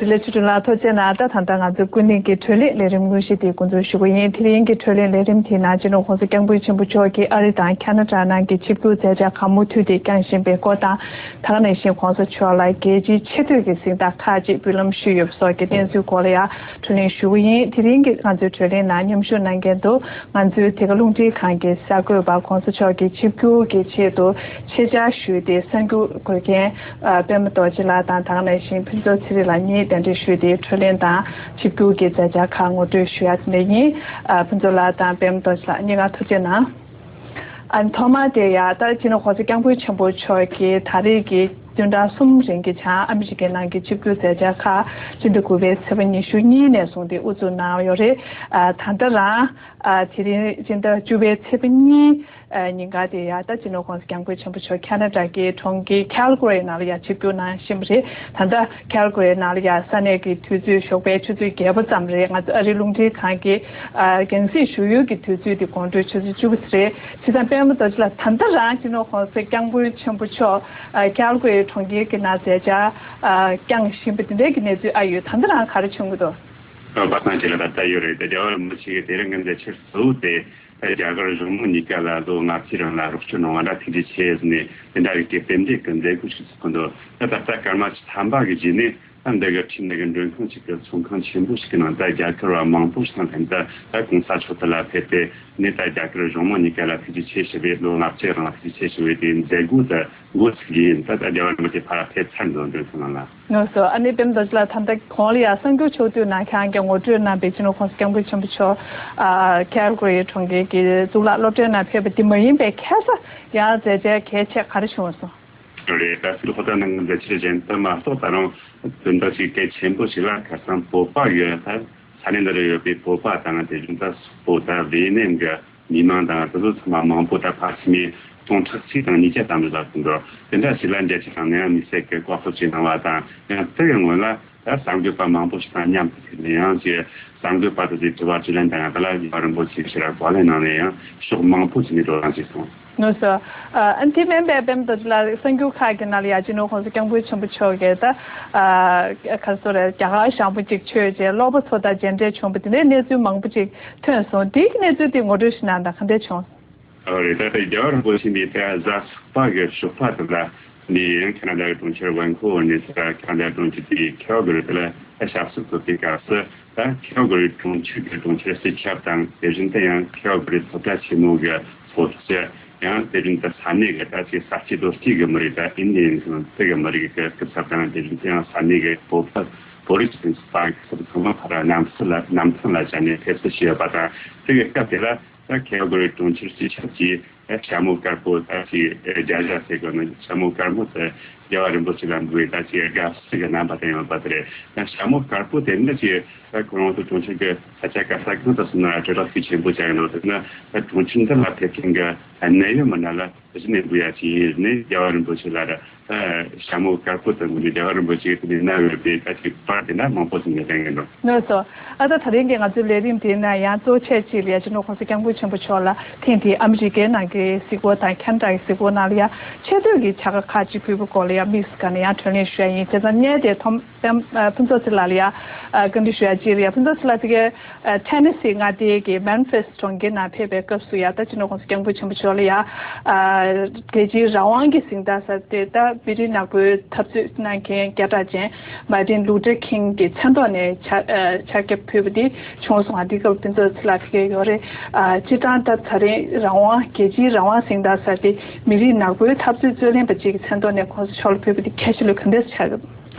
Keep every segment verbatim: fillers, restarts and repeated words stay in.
ལས་ཆུ་སྒྲོན་ལགས་ཐུགས་རྗེ་གནང་། ད་ད་ལྟ་ང་ཚོ་ཀུན་གླེང་གི་གྲོས་གླེང་ལས་རིམ་དངོས་གཞི་དེ་འགོ་འཛུགས་ཞུ་གི་ཡིན། དེ་རིང་གི་གྲོས་གླེང་ལས་རིམ་དེའི་ནང་སྤྱི་ནོར་༸གོང་ས་༸སྐྱབས་མགོན་ཆེན་པོ་མཆོག་གིས་ཨ་རི་དང་ཁ་ན་ཌ་ནང་གི་ཆིབས་བསྒྱུར་མཛད་འཆར་གང་མུ་མཐུད་དེ་བསྐྱངས་བཞིན་པའི་སྐོར་དང་། ད་ག་ནང་བཞིན་༸གོང་ས་མཆོག་ལ་རྒྱལ་སྤྱིའི་ཆེ་བསྟོད་ཀྱི་གཟེངས་རྟགས་ཁག་ཅིག་འབུལ་ལམ་ཞུས་ཡོད་པ་སོགས་ཀྱི་གནས་ཚུལ་སྐོར་ལ་ཡང་གྲོས་གླེང་ཞུ་གི་ཡིན། དེ་རིང་གི་ང་ཚོའི་གྲོས་གླེང་ནང་མཉམ་ཞུགས་གནང་མཁན་དུ། ང་ཚོའི་དེ་ག་རླུང་འཕྲིན་ཁང་གི་གསར་འགོད་པ་༸གོང་ས་མཆོག་གི་ཆིབས་བསྒྱུར་གྱི་ཆེད་དུ་ཆེད་བཅར་ཞུས་ཏེ་གསར་འགྱུར་འགོད་མཁན་ཨ་པད་མ་རྡོ་རྗེ་ལགས་དང་། ད་ག་ནང་བཞིན་ཕུན་ཚོགས་ཚེ་རིང་ལགས་གཉིས་གདན་འདྲེན་ཞུས་ཏེ་གྲོས་གླེང་དང་ཆིབས་བསྒྱུར་གྱི་མཛད་འཆར་ཁག་ངོ་སྤྲོད་ཞུ་ཡ་དེ་འདྲ་ཡིན། ཨ་ཕུན་ཚོགས་ལགས་དང་པད་མ་རྡོ་རྗེ་ལགས་གཉིས་ཀ་ཐུགས་རྗེ་གནང་། ཨ་ཐོག་མར་དེ་ཡ་ད་སྤྱི་ནོར་༸གོང་ས་༸སྐྱབས་མགོན་ཆེན་པོ་མཆོག་གིས་ད་རེས་ཀྱི་བདུན་ཕྲག་གསུམ་རིང་གི་བྱང་ཨ་མི་རི་ཀའི་ནང་གི་ཆིབས་བསྒྱུར་མཛད་འཆར་ཁག་སྤྱི་ཟླ་དགུ་པའི་ཚེས་པ་ཉི་ཤུ་གཉིས་ནས་བཟུང་སྟེ་དབུ་འཛུགས་གནང་ཡོད་རེད། ཨ་ད་ལྟ་རང་ཨ་དེ་རིང་སྤྱི་ཟླ་བཅུ་པའི་ཚེས་པ་གཉིས་ཨ་ཉིན་ཀ་དེ་ཡ་ད་སྤྱི་ནོར་༸གོང་ས་༸སྐྱབས་མགོན་ཆེན་པོ་མཆོག་ཁ་ན་ཌ་གི་གྲོང་ཁྱེར་ཁལ་གྷ་རི་ནང་ལ་ཡ་ཆིབས་བསྒྱུར་གནང་བཞིན་པ་རེད། ད་ལྟ་ཁལ་གྷ་རི་ནང་ལ་ཡ་ས་གནས་ཀྱི་དུས་ཚོད་ཞོགས་པའི་ཆུ་ཚོད་བརྒྱད་པ་ཙམ་རེད། ང་ཚོ་ཨ་རིའི་རླུང་འཕྲིན་ཁང་གི་ཨ་རྒྱང་སྲིང་ཞུ་ཡུལ་གྱི་དུས་ཚོད་དེ་དགོང་དྲོའི་ཆུ་ཚོད་བཅུ་པ་རེད། བྱས་ཙང་པད་མ་རྡོ་རྗེ་ལགས་ད་ལྟ་རང་སྤྱི་ནོར་༸གོང་ས་༸སྐྱབས་མགོན་ཆེན་པོ་མཆོག་ཨ་ཁལ་གྷ་རི་གྲོང་ཁྱེར་གྱི་ནང་མཛད་འཆར་ཨ་བསྐྱངས་བཞིན་པ་དེ་འདྲའི་གི་གནས་ཚུལ་ཨ་ཡོད། ད་ལྟ་རང་ག་རེ་བྱུང་གི་འདུག་ཨ་པ་སངས་ཆེ་ལ་ད་ལྟ་ཡོད་རེད་དེ། རྒྱལ་བ་རིན་པོ་ཆེ་གི་དེ་རིང་གི་མཛད་འཆར་གཙོ་བོ་དེ་རྒྱ་གར་གཞུང་མང་གཉིས་ཀ་ལ་ལོ་ལྔ་བཅུ་རིང་ལ་རོགས་སྐྱོར་གནང་བ་འདྲ་ཐུགས་རྗེ་ཆེ་ཟེར་ནས་དེ་འདྲ་གི་རྟེན་འབྲེལ་གྱི་མཛད་སྒོ་ཞིག་ཚོགས་འདུག་ད་ད་ལྟ་སྐར་མ་བཅུ་ཐམ་པ་གི་རྗེས་ནས་ཨ་འདི་གི་འཕྲིན་ལས་ཀྱི་མགྲོན་ཁང་ཞིག་གི་ཚོགས་ཁང་ཆེན་པོ་ཞིག་གི་ནང་ད་རྒྱ་གར་བ་མང་པོ་ཞིག་དང་ལྷན་དུ་ད་གོང་ས་མཆོག་དེ་ལ་ཕེབས་ཏེ་ནས་ད་རྒྱ་གར་གཞུང་མང་གཉིས་ཀ་ལ་ཐུགས་རྗེ་ཆེ་ཞུ་བའི་ལོ་ལྔ་བཅུ་རིང་ལ་ཐུགས་རྗེ་ཆེ་ཞུ་བའི་དེ་མཛད་སྒོ་དེ་འགོ་ཚུགས་ཀྱི་ཡིན། ད་ལྟ་རྒྱལ་བ་རིན་པོ་ཆེ་ཕར་ཕེབས་ཚར་འདུག་མགྲོན་ཁང་ནང་ལ། ལགས་སོ། ཨ་ནི་པད་མ་རྡོ་རྗེ་ལགས་ད་ལྟ་གོང་ལ་ཡང་གསར་འགྱུར་ཕྱོགས་བསྡུས་ནང་ཁྱེད་རང་གིས་ངོ་སྤྲོད་གནང་བའི་སྤྱི་ནོར་༸གོང་ས་༸སྐྱབས་མགོན་ཆེན་པོ་མཆོག་ཨ་ཁལ་གྷ་རི་གྲོང་ཁྱེར་གྱི་གཙུག་ལག་སློབ་གྲྭའི་ནང་ཕེབས་པ་དེ་མ་ཡིན་པའི་ཁ་སང་ཡང་མཛད་འཆར་གལ་ཆེ་ག་རེ་བྱུང་སོང་། རེད། ད་སྤྱི་ལོ་ཧོ་ད་ནང་གི་མཛད་འཆར་གཞན་དུ་མ་གཏོགས་ད་རུང་དོན་དག་ཅིག་གལ་ཆེན་པོ་ཞིག་ལ་ཁ་སང་བོད་པ་ཡོད་ད་ས་གནས་འདི་རུ་ཡོད་པའི་བོད་པ་དང་དེ་བཞིན་ད་སོག་པོ་ད་ཝེ་ནེམ་གི་མི་མང་དང་དེ་ཚོ་ཚང་མ་མང་པོ་ད་ཕར་ཕྱིན་ནས་སྟོང་ཕྲག་གཅིག་དང་ཉིས་བརྒྱ་ཙམ་ལ་ཟིན་འགྲོ། དེ་འདྲ་ཞིག་ལ་འགྲེལ་བཤད་དང་ནན་མི་སེར་གྱི་བཀའ་སློབ་ཅིག་གནང་བ་དང་ཡང་དེ་ཡི་སྔོན་ལ་ད་གསར་འགོད་པ་མང་པོ་ཞིག་དང་མཉམ་དུ་ཕེབས་ནས་ཡང་ཅིག་གསར་འགོད་པ་དེ་ཚོའི་དྲི་བ་དྲིས་ལན་དང་ཡང་དེ་ལ་རྒྱལ་བ་རིན་པོ་ཆེ་ཕྱིར་བགྲོ་གླེང་གནང་ནས་ཡང་ཕྱོགས་མང་པོ་ཅིག་ནས་བགྲོ་གླེང་བྱས་སོང་། ལགས་སོ། ཨ་ཨ་ནི་དེ་མིན་པའི་པད་མ་རྡོ་རྗེ་ལགས་གསར་འགྱུར་ཁག་གི་ནང་ལ་ཡ་སྤྱི་ནོར་༸གོང་ས་༸སྐྱབས་མགོན་ཆེན་པོ་མཆོག་གིས་ད་ཨ་ག་རེ་ཟེར་རྒྱ་གར་ཞང་པོ་གཅིག་མཆོད་རྗེས་སློབ་པ་ཚོ་དང་མཇལ་འཕྲད་བྱུང་བ་དེ་འདྲའི་གནས་ཚུལ་མང་པོ་ཅིག་ཐོན་སོང་། དེའི་གནས་ཚུལ་དེ་ངོ་སྤྲོད་ཞིག་གནང་དང་། ག་འདྲས་བྱུང་། ཨོ་རེད། ད་ལྟ་རྒྱལ་བ་རིན་པོ་ཆེ་འདི་ད་གཟའ་ཚ་པོ་གི་ཞོགས་པ་དེ་ལ་འདི་ཡང་ཁ་ན་ཌའི་གྲོང་ཁྱེར་ཝན་ཀོ་ཝར་ནས་ད་ཁ་ན་ཌའི་གྲོང་ཁྱེར་དེ་ཁེལ་གྷ་རི་དེ་ལ་ད་ཞབས་སོར་བཀོད་པའི་སྐབས་སུ་ད་ཁེལ་གྷ་རི་གྲོང་ཁྱེར་གྱི་གྲོང་ཁྱེར་སྤྱི་ཁྱབ་དང་དེ་བཞིན་དུ་ཡང་ཁེལ་གྷ་རི་སློབ་གྲྭ་ཆེན་མོ་གི་སློབ་སྤྱི་ཡང་དེ་བཞིན་དུ་ས་གནས་ཀྱི་ད་ཅིག་ས་སྐྱེས་རྡོ་སྐྱེས་ཀྱི་མི་རིགས་ད་ཨིན་ཌི་ཡན་ཟེར་ན་དེ་གི་མི་རིགས་ཀྱི་སྐུ་ཚབ་དང་དེ་བཞིན་དུ་ཡང་ས་གནས་ཀྱི་བོད་པ་བོད་རིགས་ཚོ་པ་སྐུ་ཚབ་ཚང་མ་ཕར་གནམ་ས་ལ་གནམ་ཐང་ལ་བཅར་ནས་ཕེབས་བསུ་ཞུས་ཡོད་པ་དང་། དེ་གི་སྐབས་དེ་ལ། ད་ཁེལ་གྷ་རི་གྲོང་ཁྱེར་སྤྱི་ཁྱབ་ཀྱིས་ཨེ་ཞྭ་མོ་དཀར་པོ་ད་ཅིག་ཨེ་རྒྱ་ཞྭ་ཟེར་གོ་ནི་ཞྭ་མོ་དཀར་མོ་དེ་རྒྱལ་བ་རིན་པོ་ཆེ་ལ་འབུལ་བའི་ད་ཅིག་དགའ་བསུ་གི་རྣམ་པ་དེ་ཡོད་པ་དེ་རེད། ད་ཞྭ་མོ་དཀར་པོ་དེ་ནི་ཅིག་ད་ཁོ་རང་ཚོ་གྲོང་ཁྱེར་གྱི་ས་ཆ་ག་ས་གང་དུ་སོང་ན་ཡང་དྲིལ་བསྒྲགས་ཤུགས་ཆེན་པོ་བྱ་ཡོད་འདུག་དེ་ན་ད་གྲོང་ཁྱེར་འདི་ལ་ཕེབས་མཁན་གྱི་གནད་ཡོད་མི་སྣ་ལ་གཞི་ནས་འབུལ་ཡ་ཅིག་ཡིན་ནི་རྒྱལ་བ་རིན་པོ་ཆེ་ལ་ར། ཨ་ཞྭ་མོ་དཀར་པོ་དང་གུ་ལུ་རྒྱལ་བ་རིན་པོ་ཆེ་གི་དེ་ནས་གནང་ཡོད་པའི་ད་ཅིག་པར་དེ་འདྲ་མང་པོ་ཞིག་ངས་ལེན་གྱི་འདུག་ལགས་སོ། ཨ་ད་ད་རིང་གི་ང་ཚོའི་ལས་རིམ་དེའི་ནང་ཡང་གཙོ་ཆེ་ཅིག་ལ་ཡ་སྤྱི་ནོར་༸གོང་ས་༸སྐྱབས་མགོན་ཆེན་པོ་མཆོག་ལ་ཐེངས་འདིའི་ཨ་མི་རི་ཀའི་ནང་གི་གཟིགས་སྐོར་དང་ཁ་ན་ཌ་གི་གཟིགས་སྐོར་ནང་ལ་ཡ་ཆེ་བསྟོད་ཀྱི་བྱ་དགའ་ཁག་ཅིག་ཕུལ་བའི་སྐོར་ལ་ཡ་དམིགས་སུ་བཀར་ནས་ཡང་གྲོས་གླེང་ཞུ་ཡ་ཡིན། བྱས་ཙང་གནད་དེ་ཐོག་པད་ཨ་ཕུན་ཚོགས་ཚེ་ལགས་ལ་ཡ་ཨ་བཀའ་འདྲི་ཞུ་ཡ་ཅིག་རེད། ཡ་ཕུན་ཚོགས་ཚེ་ལགས་དེ་གའི་ཨ་ཐེ་ནེ་སི་མངའ་སྡེའི་གི་མེམ་ཕིས་གྲོང་ཁྱེར་ནང་ཕེབས་པའི་སྐབས་སུ་ཡ་ད་སྤྱི་ནོར་༸གོང་ས་༸སྐྱབས་མགོན་ཆེན་པོ་མཆོག་ལ་ཡ་ཨ་རྒྱལ་སྤྱིའི་རང་དབང་གི་གཟེངས་རྟགས་ཟེར་ཏེ་ད་མི་རིགས་ནག་པོའི་འཐབ་རྩོད་གནང་མཁན་བརྒྱ་ཕྲག་ཅན་མར་ཏིན་ལུ་ཐར་ཁིང་གི་མཚན་ཐོག་ནས་ཕྱག་ཨ་ཕྱག་རྒྱ་ཕུལ་བ་དེ་བྱུང་སོང་། ཨ་འདི་སྐབས་ཕུན་ཚོགས་ཚེ་ལགས་ཕ་གིར་ཡོད་རེད། ཨ་སྤྱིར་བཏང་ད་ད་རིང་རང་དབང་རྒྱལ་སྤྱིའི་རང་དབང་གཟེངས་རྟགས་ཟེར་ཏེ་མི་རིགས་ནག་པོའི་འཐབ་རྩོད་རྩོད་ལེན་པ་གཅིག་གི་མཚན་ཐོག་ནས་༸གོང་ས་མཆོག་ལ་ཕུལ་བ་དེ་ཁྱད་ཆོས་ལ་ག་འདྲས་ཆགས་ཀྱི་འདུག་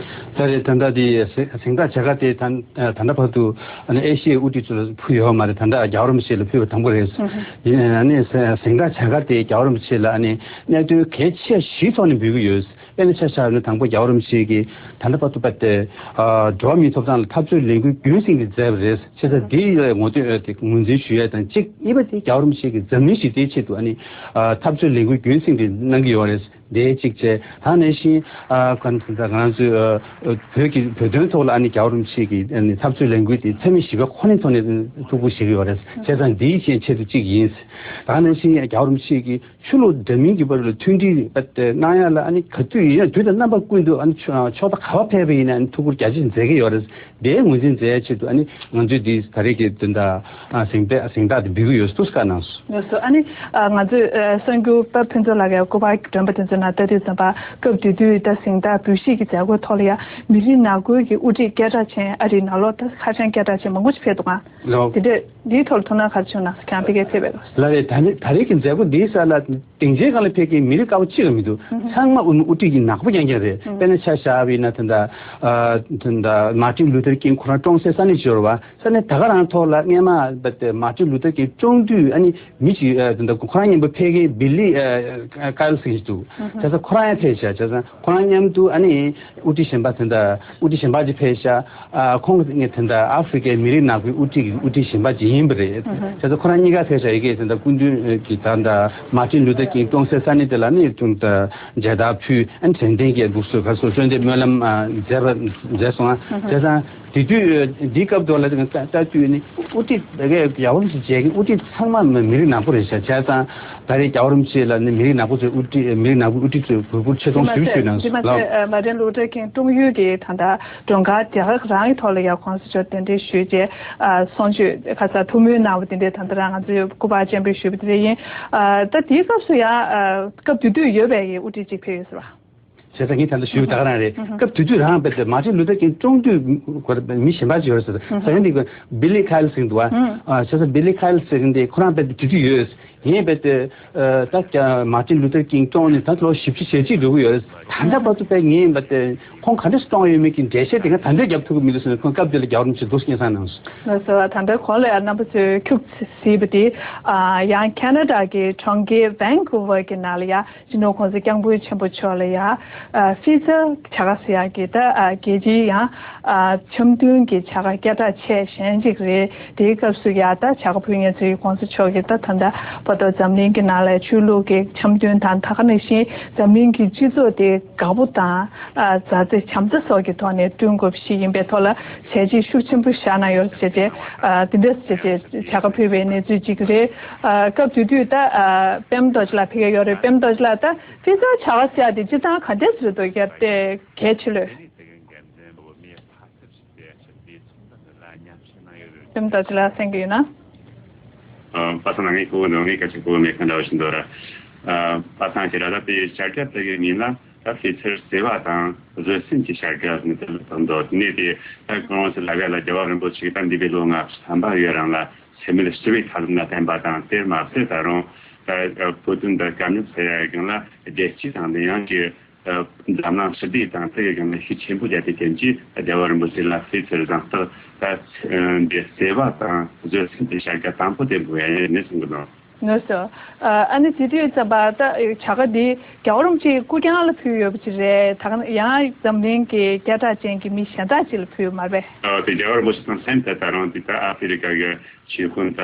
ད་རེས་ད་ལྟ་དེ་གཟེངས་རྟགས་བྱ་དགའ་དེ་ད་ད་ལྟ་བར་དུ་ཨ་ནི་ཨེ་ཤི་ཡའི་དབུ་ཁྲིད་ཚོ་ལ་ཕུལ་ཡོད་མ་རེད། ད་ལྟ་རྒྱལ་བ་རིན་པོ་ཆེ་ལ་ཕུལ་བ་དང་པོ་རེད། ཨུ་ཧུ། ཡིན་ཨ་ནི་གཟེངས་རྟགས་བྱ་དགའ་དེ་རྒྱལ་བ་རིན་པོ་ཆེ་ལ་ཨ་ནི་གནད་དོན་གལ་ཆེ་བཞི་ཐོག་ནས་འབུལ་གྱི་ཡོད། དཔེར་ན་ཆ་བཞག་ན་དང་པོ་རྒྱལ་བ་རིན་པོ་ཆེ་གིས་ད་ལྟ་བར་དུ་བ་དེ་ཨ་འགྲོ་བ་མིའི་ཐོབ་ཐང་ལ་འཐབ་རྩོད་ལས་འགུལ་རྒྱུན་སྲིང་གི་མཛད་པ་རེད། བྱས་ཙང་དེ་ལ་ངོ་སྤྲོད་ཨ་དེ་ངོས་འཛིན་ཞུ་ཡས་དང་གཅིག་གཉིས་པ་དེ་རྒྱལ་བ་རིན་པོ་ཆེ་གིས་འཛམ་གླིང་ཞི་བདེའི་ཆེད་དུ་ཨ་ནི་ཨ་འཐབ་རྩོད་ལས་འགུལ་རྒྱུན་སྲིང་དེ་གནང་གི་ཡོད་རེད། དེ་གཅིག་བྱས། ད་ནང་བཞིན་ཨ་ག་ང་ཚོས་ཨ་བོད་ཀྱི་བོད་དོན་ཐོག་ལ་ཨ་ནི་རྒྱལ་བ་རིན་པོ་ཆེ་གི་ཨ་ནི་འཐབ་རྩོད་ལས་འགུལ་དེ་འཚེ་མེད་ཞི་བའི་ཁོ་ནའི་ཐོག་ནས་ཐུགས་ཁུར་བཞེས་ཀྱི་ཡོད་རེད། བྱས་ཙང་འདིའི་ཆེད་ཆེད་དུ་གཅིག་ཡིན། ད་ནང་བཞིན་རྒྱལ་བ་རིན་པོ་ཆེ་གི་ཆོས་ལུགས་འདྲ་མིན་གྱི་བར་ལ་མཐུན་སྒྲིལ་གནང་ཡ་ལ་ཨ་ནི་ག་དུས་ཡིན་ཡང་དུས་དང་རྣམ་པ་ཀུན་ཏུ་ཨ་ནི་ཕྱོགས་མཐའ་ག་པར་ཕེབས་པ་ཡིན་ན་ཨ་ནི་ཐུགས་ཁུར་རྒྱ་ཆེ་མཛད་ཀྱི་ཡོད་རེད། དེའི་ངོས་འཛིན་མཛད་ཡ་ཆེད་དུ་ཨ་ནི་ང་ཚོས་འདི་ད་རེས་ཀྱི་དོན་དག་ཨ་གཟེངས་རྟགས་གཟེངས་རྟགས་དེ་འབུལ་གྱི་ཡོད་ཟེར་དུས་བཀའ་གནང་སོང་། ལགས་སོ། ཨ་ནི་ཨ་ང་ཚོས་ཨ་གསར་འགྱུར་པ་ཕུན་ཚོགས་ལགས་ཀྱིས་སྐུ་པར་སྒྲོན་པ་དེ་ཚོའི་ནང་ལྟ་དུས་ཙམ་པ་སྐབས་དེ་དུས་ད་གཟེངས་རྟགས་འབུལ་བཞེས་ཀྱི་མཛད་སྒོའི་ཐོག་ལ་ཡ་མི་རིགས་ནག་ཁུལ་གྱི་དབུ་ཁྲིད་སྐད་གྲགས་ཅན་ཨ་རིའི་ནང་ལོགས་ད་ཁ་བྱང་སྐད་གྲགས་ཅན་མང་པོ་ཞིག་ཕེབས་འདུག་ག་དེ་འདྲས་འདིའི་ཐོག་ལ་ཐུགས་སྣང་ག་རེ་བྱུང་གནང་སོང་། ཁྱེད་རང་ཕ་གིར་ཕེབས་པའི་སྐབས་སུ། ལགས་རེད། ད་ནི་ད་རེས་ཀྱི་མཛད་སྒོ་འདིའི་ས་ལ་སྡིངས་ཆའི་སྒང་ལ་ཕེབས་མཁན་མི་རིགས་དཀར་པོ་གཅིག་ཀྱང་མི་འདུག་ཧུམ་ཧུམ། ཚང་མ་དབུ་ཁྲིད་ཀྱི་ནག་པོ་རྐྱང་རྐྱང་རེད། ཧུམ་ཧུམ། དཔེར་ན་ཆ་བཞག་པ་ཡིན་ན་ད་ལྟ་ཨ་ད་ལྟ་མར་ཏིན་ལུ་ཐར་ཀིང་ཁོ་རང་བཀྲོངས་སའི་ས་གནས་ཅིག་ཡོད་རེད་པ། ས་གནས་ད་ག་རང་ཐོག་ལ་སྔས་མ་ད་ལྟ་མར་ཏིན་ལུ་ཐར་ཀིང་བཀྲོངས་དུས་ཨ་ནི་མི་གཅིག་ཨ་ད་ལྟ་ཁོ་རང་མཉམ་པོ་ཕེབས་མཁན་བི་ལི་ཨ་ཀ་ཡལ་ཟེར་མཁན་ཞིག་འདུག་ཧུམ་ཧུམ། བྱས་ཙང་ཁོ་རང་ཡང་ཕེབས་ཤག་བྱས་ཙང་ཁོ་རང་མཉམ་དུ་ཨ་ནི་དབུ་ཁྲིད་གཞན་པ་དེ་འདྲ་དབུ་ཁྲིད་གཞན་པ་ཅིག་ཕེབས་ཤག་ཨ་ཁོང་གི་དེ་འདྲ་ཨ་ཧྥི་རི་ཀའི་མི་རིགས་ནག་པོའི་དབུ་ཁྲིད་ཀྱི་དབུ་ཁྲིད་གཞན་པ་ཅིག་ཡིན་པ་རེད། ཨ་ཧ། བྱས་ཙང་ཁོ་རང་གཉིས་ཀ་ཕེབས་ཤག་ཡ་གིར་དེ་འདྲ་སྐུ་མདུན་གྱི་ད་ལྟ་མར་ཏིན་ལུ་ཐར་ཀིང་བཀྲོངས་སའི་ས་གནས་དེ་ལ་ནི་དེ་འདྲ་མཇལ་དར་ཕུལ། ཨ་ནི་དྲན་རྟེན་གྱི་འདུག་སེ་ག་སོ་གསོལ་འདེབས་སྨོན་ལམ་ཨ་མཛད་པ་མཛད་སོང་ཨ། ཨ་ཧ། བྱས་ཙང་དེ་དུས་འདིའི་སྐབས་དུ་ལ་ལྟ་ལྟ་དུས་ནི་དབུ་ཁྲིད་དེ་གའི་རྒྱལ་བ་རིན་པོ་ཆེ་མཇལ་མཁན་དབུ་ཁྲིད་ཚང་མ་མི་རིགས་ནག་པོ་རེད་ཤག་བྱས་ཙང་ད་རེས་རྒྱལ་བ་རིན་པོ་ཆེ་ལ་ནི་མི་རིགས་ནག་པོ་ཚོའི་དབུ་ཁྲིད་མི་རིགས་ནག་པོའི་དབུ་ཁྲིད་ཚོས་གུས་བཀུར་ཆེ་མཐོང་ཞུ་ཞུས་གནང་སོང་། ལགས། མར་ཏིན་ལུ་ཐར་ཀིང་བཀྲོངས་ཡུལ་གྱི་ད་ལྟ་མགྲོན་ཁང་རྒྱ་གར་རང་གི་ཐོག་ལ་ཡང་གོང་ས་མཆོག་གདན་འདྲེན་ཞུས་རྗེས་ཨ་གསུང་ཆོས་ཁ་ས་ཐུགས་སྨོན་གནང་བ་དེ་འདྲས་ད་ལྟ་རང་ང་ཚོས་སྐུ་པར་སྤྱན་འབུལ་ཞུས་པ་དེ་འདྲས་ཡིན། ཨ་ད་དེའི་སྐབས་སུ་ཡང་ཨ་སྐབས་དེ་དུས་ཡོད་པའི་དབུ་ཁྲིད་ཅིག་ཕེབས་ཡོད་ཟེར་བ། བྱས་ཙང་ངས་ད་ལྟ་ཞུས་པ་ད་ག་རང་རེད། ཨ་ཧ། སྐབས་དེ་དུས་རང་བྱས་ཏེ་མར་ཏིན་ལུ་ཐར་ཀིང་བཀྲོངས་དུས་མི་གཞན་པ་ཅིག་ཡོད་རེད་ཟེར། ཨ་ཧ། ས་ཡོན་དེ་བི་ལི་ཁ་ཡལ་ཟེར་གྱི་འདུག་བ། ཨ་བྱས་ཙང་བི་ལི་ཁ་ཡལ་ཟེར་མཁན་དེ་ཁོ་རང་དཔེ་དེ་དུས་ཡོད། ངས་དཔེ་དེ་ད་མར་ཏིན་ལུ་ཐར་ཀིང་བཀྲོངས་ནས་ད་ལོ་བཞི་བཅུ་ཞེ་གཅིག་འགྲོ་གི་ཡོད་རེད། ད་ལྟ་བར་དུ་དཔེ་ངས་དཔེ་དེ་ཁོང་ག་འདྲས་བཀྲོངས་ཡོད་མེད་ཀྱི་འགྲེལ་བཤད་དེ་ང་ད་ལྟ་རྒྱབ་ཐུབ་ཀྱི་མི་འདུག་ཟེར་ནས་ཁོང་སྐབས་དེ་ལ་རྒྱལ་བ་རིན་པོ་ཆེ་འདུག་སེ་སྙན་སེང་གནང་སོང་། ལགས་སོ། ད་ལྟ་གོང་ལ་ཡང་རྣམ་པ་ཚོས་ཁྱུག་གཟིགས་པ་དེ་ཡང་ཁེ་ན་ཌ་གི་གྲོང་ཁྱེར་ཝན་ཀུ་ཝར་གྱི་ནང་ལ་ཡང་སྤྱི་ནོར་༸གོང་ས་༸སྐྱབས་མགོན་ཆེན་པོ་མཆོག་ལ་ཡ་ཨ་ཧྥི་ཛར་བྱ་དགའ་ཟེར་ཡག་གི་ད་ཨ་རྒྱལ་སྤྱིའི་ཡང་ཨ་འཆམ་མཐུན་གྱི་བྱ་དགའ་སྐད་གྲགས་ཆེ་ཞན་ཅིག་རེད། དེའི་སྐབས་སུ་ཡ་ད་བྱ་དགའ་ཕུལ་མཁན་ཚོ་ཡི་༸གོང་ས་མཆོག་གིས་ད་ད་ལྟ་བར་དུ་འཛམ་གླིང་གི་ནང་ལ་ཆོས་ལུགས་ཀྱི་འཆམ་མཐུན་དང་ད་ག་ནང་བཞིན་འཛམ་གླིང་གི་སྤྱི་ཚོགས་དེ་དགའ་པོ་དང་ཨ་མཛའ་བརྩེ་བྱམས་བརྩེ་སོགས་ཀྱི་ཐོག་ནས་བསྐྲུན་དགོས་པ་ཞིག་ཡིན་པའི་ཐོག་ལ་བྱས་རྗེས་ཤུགས་ཆེན་པོ་བཞག་གནང་ཡོད་ཟེར་ཏེ་ཨ་དེ་འདྲ་ཟེར་ཏེ་བྱ་དགའ་ཕུལ་བའི་གནས་ཚུལ་ཅིག་རེད། ཨ་སྐབས་དེ་དུས་ད་ཨ་པད་མ་རྡོ་རྗེ་ལགས་ཕ་གིར་ཡོད་རེད། པད་མ་རྡོ་རྗེ་ལགས་ད། ཧྥི་ཛར་བྱ་དགའ་ཟེར་ཡག་དེ་སྤྱིར་བཏང་ག་འདྲས་རེད་འདུག་གལ་ཆེ་ལོས། དེ་ལྟར་ཅི་ལ་གསན་གྱི་ཡོད་ན། ཨ། པ་སངས་ལགས་ངས་གོ་གི་འདུག་ངས་ག་ཅིག་གོ་གི་མེད་མཁན་འདྲ་བོ་ཞིག་འདུག་ར། ཨ། པ་སངས་ཁྱེད་རང་ད་དེ་བྱ་དགའ་དེ་གི་མིང་ལ་ད་ཧྥི་ཛར་བརྩེ་བ་དང་བཟོད་བསྲན་གྱི་བྱ་དགའ་ནི་དེ་ལ་བཏགས་འདུག་དེ་ནས་དེ་ད་ཁོང་ཚོ་ལབ་ཡག་ལ་རྒྱལ་བ་རིན་པོ་ཆེ་གིས་ད་འདས་པའི་ལོ་ལྔ་བཅུ་ཐམ་པ་ཡོད་རང་ལ་འཚེ་མེད་ཞི་བའི་ཐབས་ལམ་ལ་བརྟེན་པ་དང་། དེར་མ་ཟད་ད་རུང་ད་བོད་དོན་དང་དཀའ་རྙོག་སེལ་ཡག་སྒང་ལ་རྒྱལ་སྤྱི་དང་དེ་ཡང་གི་འཛམ་གླིང་ཞི་བདེ་དང་དེ་གི་སྒང་ལ་ཤུགས་ཆེན་པོ་བརྒྱབ་པའི་རྐྱེན་གྱིས་རྒྱལ་བ་རིན་པོ་ཆེ་ལ་ཧྥི་ཛར་གཟེངས་རྟགས་ད་འདི་བརྩེ་བ་དང་བཟོད་བསྲན་གྱི་བྱ་དགའ་དང་པོ་དེ་འབུལ་ཡ་ཡིན་ནས་གསུང་གི་འདུག་ངོས་སུ། ཨ་ནི་དེ་དུས་ཙམ་པ་ད་བྱ་དགའ་འདི་རྒྱལ་བ་རིན་པོ་ཆེའི་སྐུ་རྐྱང་ལ་ཕུལ་ཡོད་པ་ཅིག་རེད། ད་ག་ཡང་འཛམ་གླིང་གི་སྐད་གྲགས་ཅན་གྱི་མི་གཞན་དག་ཅིག་ལ་ཕུལ་ཡོད་མ་རེད་པས། ཨ་དེ་རྒྱལ་བ་རིན་པོ་ཆེ་དང་ལྷན་དུ་ད་རུང་དེ་ད་ཨ་ཧྥི་རི་ཀ་གི་ཆོས་དཔོན་ད་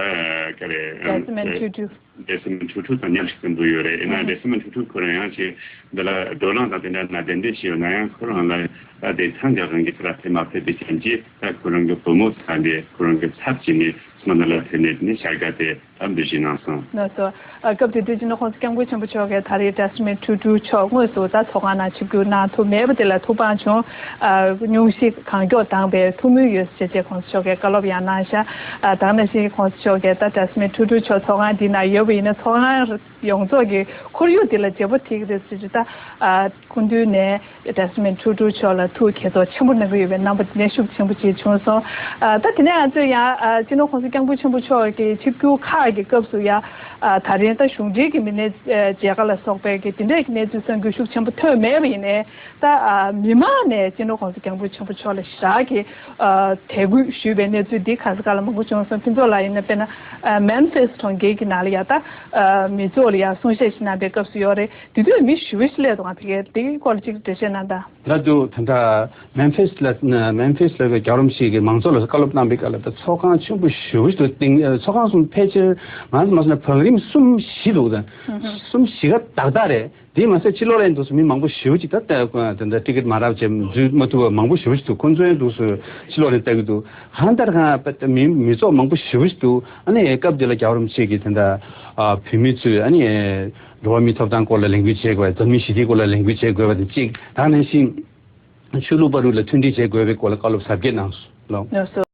ག་རེ། ཌེ་སི་མོན་ཊུ་ཊུ། ཌེ་སི་མོན་ཊུ་ཊུ་དང་མཉམ་ཞུགས་ཀྱི་འདུག་ཡོད་རེད། ཡིན་ན་ཌེ་སི་མོན་ཊུ་ཊུ་ཁོ་རང་ཡང་ཅིག་འདི་ལ་བགྲོ་གླེང་དང་དེ་འདྲ་ན་གདན་འདྲེན་ཞུས་ཡོད་ན་ཡང་ཁོ་རང་ལ་ད་བདེ་ཐང་གི་དབང་གིས་ཕྱི་ལ་ཕེབས་མ་ཕེབས་པའི་རྐྱེན་གྱིས་ད་ཁོ་རང་གི་བུ་མོ་ཚ་འདི་ཁོ་རང་གི་ཚབ་བྱས་ནས་སོང་ན་ལ་ཕེབས་ནས་ནི་བྱ་དགའ་དེ་ད་འབུལ་ཞུས་གནང་སོང་། ལགས་སོ། ཨ་སྐབས་དེ་དུས་སྤྱི་ནོར་༸གོང་ས་༸སྐྱབས་མགོན་ཆེན་པོ་མཆོག་གིས་ད་རེས་ཌེ་སི་མོན་ཊུ་ཊུ་མཆོག་དངོས་སུ་ད་ཚོགས་ཁང་ནང་ཆིབས་བསྒྱུར་གནང་ཐུབ་མེད་པ་དེ་ལ་ཐུགས་ཕམ་བྱུང་། ཨ་སྙུང་གཞི་གང་མགྱོགས་འདང་བའི་ཐུགས་སྨོན་ཡོད་ཅེས་ཅེས་༸གོང་ས་མཆོག་གིས་བཀའ་སློབ་ཡང་གནང་ཤག་ཨ་ད་ག་ནང་བཞིན་༸གོང་ས་མཆོག་གིས་ད་ཌེ་སི་མོན་ཊུ་ཊུ་མཆོག་ཚོགས་ཁང་འདི་ན་ཡོད་པ་ཡིན་ན་ཚོགས་ཁང་ཡོངས་རྫོགས་ཀྱི་ཁོར་ཡུག་འདི་ལ་བརྗེ་པོ་ཐེབས་ཀྱི་རེད་ཟེར་གྱི། ད་ཨ་སྐུ་མདུན་ནས་ཌེ་སི་མོན་ཊུ་ཊུ་མཆོག་ལ་ཐུགས་དགྱེས་ཚོར་ཆེན་པོ་གནང་གི་ཡོད་པའི་རྣམ་པ་དེ་ནས་ཤུགས་ཆེན་པོ་ཅིག་བྱུང་སོང་། ཨ་ད་དེ་ནས་ང་ཚོས་ཡང་ཨ་སྤྱི་ནོར་༸གོང་ས་༸སྐྱབས་མགོན་ཆེན་པོ་མཆོག་གི་ཆིབས་བསྒྱུར་ཁག་གི་སྐབས་སུ་ཡང་ཨ་ད་རིང་ད་གཞུང་འབྲེལ་གྱི་མི་སྣའི་མཇལ་ཁ་ལ་སོགས་པའི་གི་དེ་འདྲའི་གི་གནས་ཚུལ་གསར་འགྱུར་ཤུགས་ཆེན་པོ་ཐོན་མེད་པ་ཡིན་ནའི། ད་ཨ་མི་མང་ནས་སྤྱི་ནོར་༸གོང་ས་༸སྐྱབས་མགོན་ཆེན་པོ་མཆོག་ལ་ཞེ་དྲག་གི་ཨ་དད་གུས་ཞུས་པའི་གནས་ཚུལ་འདི་ག་ས་ག་ལ་མང་པོ་བྱུང་སོང་། ཕུན་ཚོགས་ལགས་ཡིན་ན་དཔེར་ན་ཨ་མེམ་ཕིས་གྲོང་ཁྱེར་གྱི་ནང་ལ་ཡ་ད་ཨ་མི་ཚོགས་ལ་ཡ་གསུང་བཤད་ཞིག་གནང་པའི་སྐབས་སུ་ཡོད་རེད། དེ་དུས་མི་ཞེ་པོ་ཞིག་སླེབས་འདུག་ཨ་ཕ་གིར་དེའི་སྐོར་ལ་ཅིག་འགྲེལ་བཤད་གནང་དང་། ད་དུང་ད་ལྟ་མེམ་ཕིས་ལ་མེམ་ཕིས་ལ་རྒྱལ་བ་རིན་པོ་ཆེ་གིས་མང་ཚོགས་ལ་བཀའ་སློབ་གནང་པའི་སྐབས་ལ་ད་ཚོགས་ཁང་ཆེན་པོ་ཞེ་པོ་ཞིག་འདུག་སྟེང་ཚོགས་ཁང་གསུམ་ཕལ་ཆེར་ང་ཚོ་མ་སོང་ན་བང་རིམ་གསུམ་བཞི་འདུག་ད་གསུམ་བཞི་ག་ཏག་ཏག་རེད། དེ་མ་ཟད་ཕྱི་ལོགས་ལ་ཡང་འདུག་སེ་མི་མང་པོ་ཞེ་པོ་ཅིག་ད་ལྟ་དེ་འདྲ་ཊི་ཀེ་ཊི་མ་རག་བྱས་འཛུལ་མ་ཐུབ་པ་མང་པོ་ཞེ་པོ་ཅིག་འདུག་ཁོང་ཚོ་ཡང་འདུག་སེ་ཕྱི་ལོགས་ནས་ལྟ་གི་འདུག་གང་ལྟར་གང་ལྟར་མི་མི་ཚོགས་མང་པོ་ཞེ་པོ་ཅིག་འདུག་ཨ་ནི་སྐབས་དེ་ལ་རྒྱལ་བ་རིན་པོ་ཆེ་གིས་དེ་འདྲ་ཨ་བོད་མི་ཚོས་ཨ་ནི་འགྲོ་བ་མིའི་ཐོབ་ཐང་སྐོར་ལ་ལས་འགུལ་བྱེད་དགོས་པ། འཛམ་གླིང་ཞི་བདེའི་སྐོར་ལ་ལས་འགུལ་བྱེད་དགོས་པ་དེ་གཅིག་ད་ནང་བཞིན་ཆོས་ལུགས་བར་དུ་ལ་མཐུན་སྒྲིལ་བྱེད་དགོས་པའི་སྐོར་ལ་བཀའ་སློབ་གཟབ་རྒྱས་གནང་སོང་།